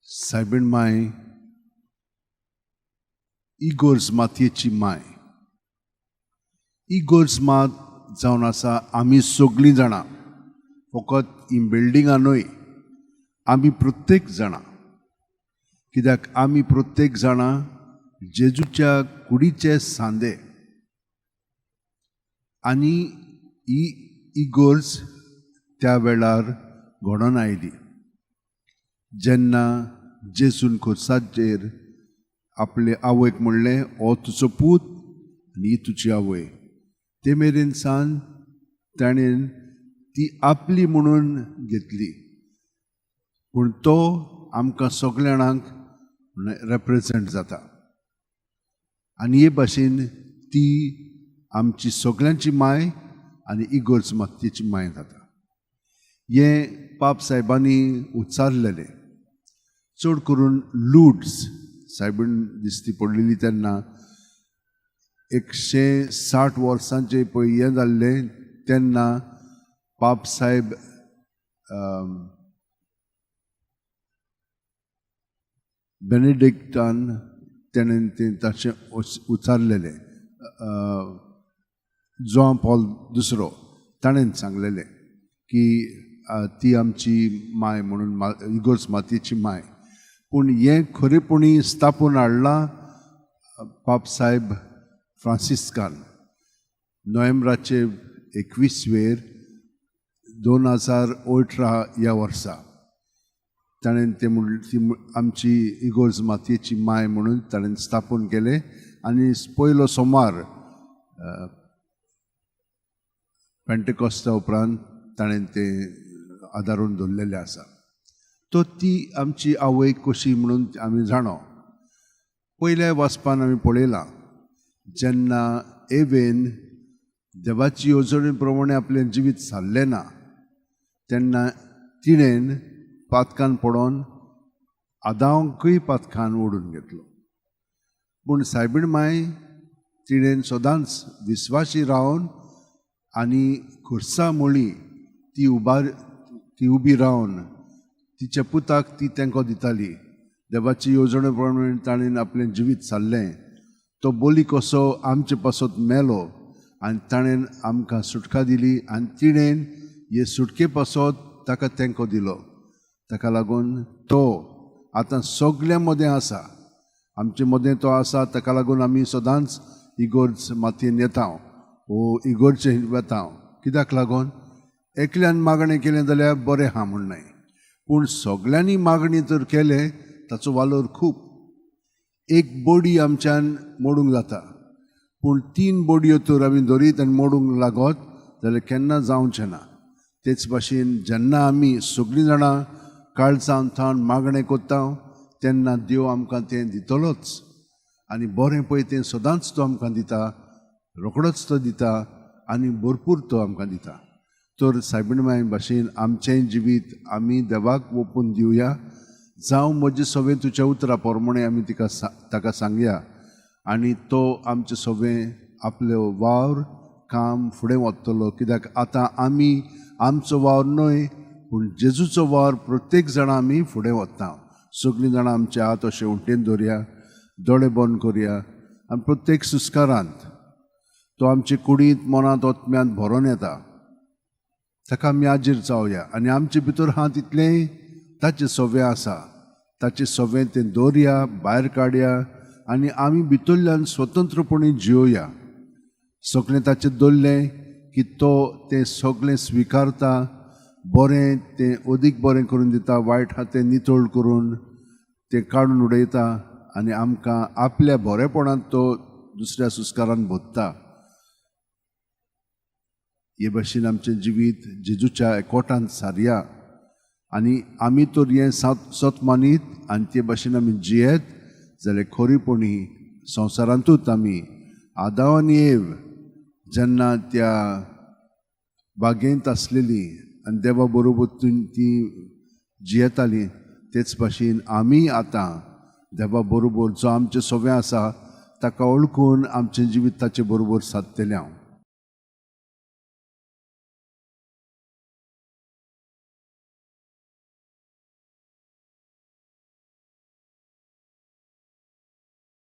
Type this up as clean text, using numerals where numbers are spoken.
सायबीण माय इगोर्ज मातयेची माय. इगोर्ज मात जावन आसा आमी सगळीं जाणां, फकत ही बिल्डिंगां न्हय, आमी प्रत्येक जाणां. कित्याक आमी प्रत्येक जाणां जेजूच्या कुडीचे सांदे. आनी ही इगोर्ज त्या वेळार घडोवन आयली जेन्ना जेजून खुर्साचेर आपले आवयक म्हणलें, हो तुजो पूत आनी ही तुजी आवय. ते मेरेन सान ताणें ती आपली म्हणून घेतली, पूण तो आमकां सगल्या जाणांक रेप्रेजेंट जाता. आनी हे भाशेन ती आमची सगल्यांची माय आनी इगोर्ज मातयेची माय जाता. हें पाप सायबांनी उच्चारलेलें. चड करून लुड्स सायबीण दिसती पडलेली तेन्ना 160 वर्सांचे पळय हें जाल्लें तेन्ना पाप सायब बेनेडिक्टान तेणें तें ताचें उच्चारलेलें. जोआं पॉल दुसरो ताणें सांगलेलें की ती आमची माय म्हणून, इगोर्ज मातयेची माय. पूण हें खरेपणी स्थापून हाडलां पाप सायब फ्रांसिस्कान नोव्हेंबराचे 21वेर 2018 ह्या वर्सा. ताणें तें ती आमची इगोर्ज मातयेची माय म्हणून ताणें स्थापून केलें. आनी पयलो सोमार पेंटेकॉस्ता उपरांत ताणें तें आदारून दवरलेलें आसा. तो ती आमची आवय कशी म्हणून आमी जाणो. पयल्या वाचपान आमी पळयलां जेन्ना एवेन देवाची येवजणे प्रमाणे आपलें जिवीत सारलें ना तेन्ना तिणेन पातकान पडोन आदांकूय पातकान ओडून घेतलो. पूण सायबीण माय तिणेन सदांच विस्वाशी रावन आनी खुर्सा मुळी ती उबी रावन तिच्या पुताक ती तेंको दिताली. देवाची येवजणे प्रमाणे ताणें आपलें जिवीत सारलें. तो बोली कसो आमचे पासत मेलो आनी ताणें आमकां सुटका दिली आनी तिणें हे सुटके पासत ताका तेंको दिलो. ताका लागून तो आतां सगल्यां मदें आसा, आमचे मदें तो आसा. ताका लागून आमी सदांच इगोर्ज मातयेन येता वो इगोर्जे वता. कित्याक लागून एकल्यान मागणें केलें जाल्यार बरें आहा म्हूण न्हय, पूण सगल्यांनी मागणी तर केलें ताचो वालोर खूब. एक बोडी आमच्यान मोडूंक जाता, पूण 3 बोडयो तर आमी धरीत आनी मोडूंक लागत जाल्यार केन्ना जावचें ना. तेच भाशेन जेन्ना आमी सगळीं जाणां काळजान थावन मागणें करता तेन्ना देव आमकां तें दितलोच. आनी बरें पळय तें सदांच तो आमकां दिता, रोखडोच तो दिता आनी भरपूर तो आमकां दिता. तर सायबीण माय भाशेन आमचें जिवीत आमी देवाक ओपून दिवया. जावं म्हजें सगळें तुज्या उतरा प्रमाणे आमी तिका ताका सांगया आनी तो आमचें सगळें आपलो वावर काम फुडें वतलो. कित्याक आतां आमी आमचो वावर न्हय पूण जेजूचो वावर प्रत्येक जाणां आमी फुडें वता. सगळीं जाणां आमचे हात अशें उंटेन दवरया, दोळे बंद करया आनी प्रत्येक सुस्कारांत तो आमचे कुडींत मनांत ओतम्यांत भरोन येता ताका आमी आजीर जावया. आनी आमचे भितर आहा तितलें ताचें सवें आसा, ताचें सवें तें दवरया, भायर काडया आनी आमी भितरल्यान स्वतंत्रपणे जियोया. सगळें ताचें दवरलें की तो तें सगळें स्विकारता, बरें तें अदीक बरें करून दिता, वायट आहा तें नितळ करून तें काडून उडयता आनी आमकां आपल्या बरेपणांत तो दुसऱ्या सुस्कारान भोगता. हे भाशेन आमचें जिवीत जेजूच्या एकवटान सारया आनी आमी तर हें सत मानीत आनी ते भाशेन आमी जियेत जाल्यार खरीपणी संवसारांतूच आमी आदांव आनी एव जेन्ना त्या बागेंत आसलेली आनी देवा बरोबर ती जियेताली तेच भाशेन आमी आतां देवा बरोबर जो आमचें सगळें आसा ताका वळखून आमचें जिवीत ताचे बरोबर सादतलें. हांव